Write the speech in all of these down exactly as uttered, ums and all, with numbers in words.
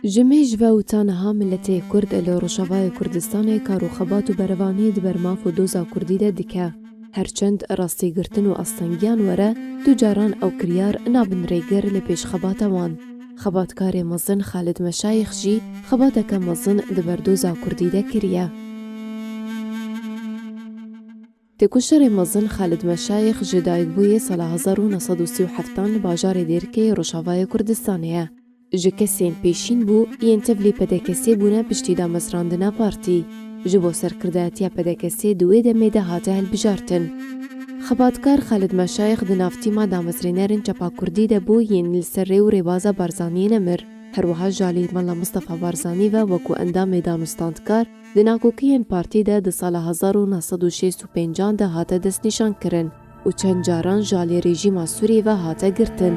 Ji mêj ve û ta niha miletê Kurd li Rojavayê Kurdistanê kar û xebat û berevaniyê di ber maf û doza Kurdî de dike. Her çend rastîgirtin û astengiyan were, tu caran ew kiryar nabin rêgir li pêş xebata wan. Xebatkarê mezin Xalid Meşayix jî xebateke mezin di ber doza Kurdî de kiriye. Têkoşerê mezin Xalid Meşayix ji dayikbûyê sala hezar û neh sed û sî û heftan li bajarê Dêrikê yê Rojavayê Kurdistanê ye. Ji kesên pêşîn bû yên tevlî P D K S'ê bûne piştî damezrandina partî. Ji bo serkirdayetiya P D K S'ê di wê demê de hate hilbijartin. Xebatkar Xalid Meşayix di nav tîma damezrênerên çepa Kurdî de bû yên li ser rê û rêbaza Barzaniyê nemir. Her wiha ji alî Mela Mistefa Barzanî ve wekû endamê danûstandkar di nakokiyên partî de di sala hezar û neh sed û şêst û pêncan de hate destnîşankirin û çend caran ji alî rejîma Sûriyê ve hate girtin.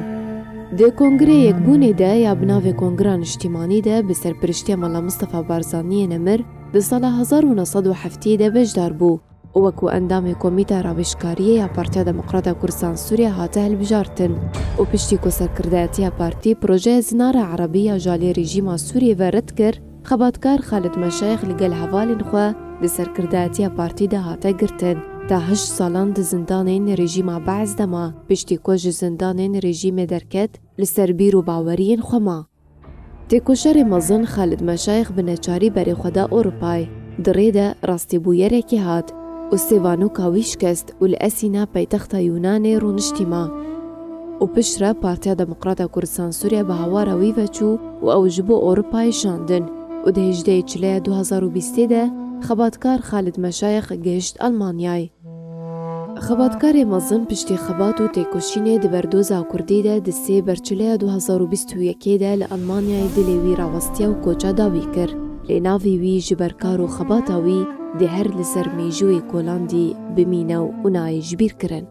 Di Kongrê Yekbûnê de ya bi navê Kongra Niştîmanî de bi serpiriştiya Mela Mistefa Barzaniyê nemir di sala hezar û neh sed û heftê de beşdar bû û wekû endamê Komîta Rawêjkariyê ya Partiya Demokrata Kurdistan Sûriye hate hilbijartin û piştî ku serkirdayetiya partî projeya Zinara Erebî ya ji alî rejîma Sûriyê ve red kir, xebatkar Xalid Meşayix li gel hevalên xwe di serkirdayetiya partî de hate girtin. Ta heşt salan di zindanên rejîma Beis de ma, piştî ku ji zindanên rejîmê derket, li ser bîr û baweriyên xwe ma. Têkoşerê mezin Xalid Meşayix bi neçarî berê xwe da Ewropayê. Di rê de rastî bûyerekê hat û sêvanoka wî şikest û li Esîna paytexta Yûnanê rûniştî ma. Û piştre Partiya Demokrata Kurdistan Sûriye bi hawara wî ve çû û ew ji bo Ewropayê şandin û di hejdehê Çileya du hezar û bîstê de xebatkar Xalid Meşayix gihişt Almanyayê. Xebatkarê mezin piştî xebat û têkoşînê di berdoza Kurdî de di sê Berçileya du hezar û bîst û yekê de li Almanyayê dilê wî rawestiya û koça dawî kir. Lê navê wî ji ber kar û xebata wî dê her li ser mêjûyê kolandî bimîne û nayê jibîrkirin.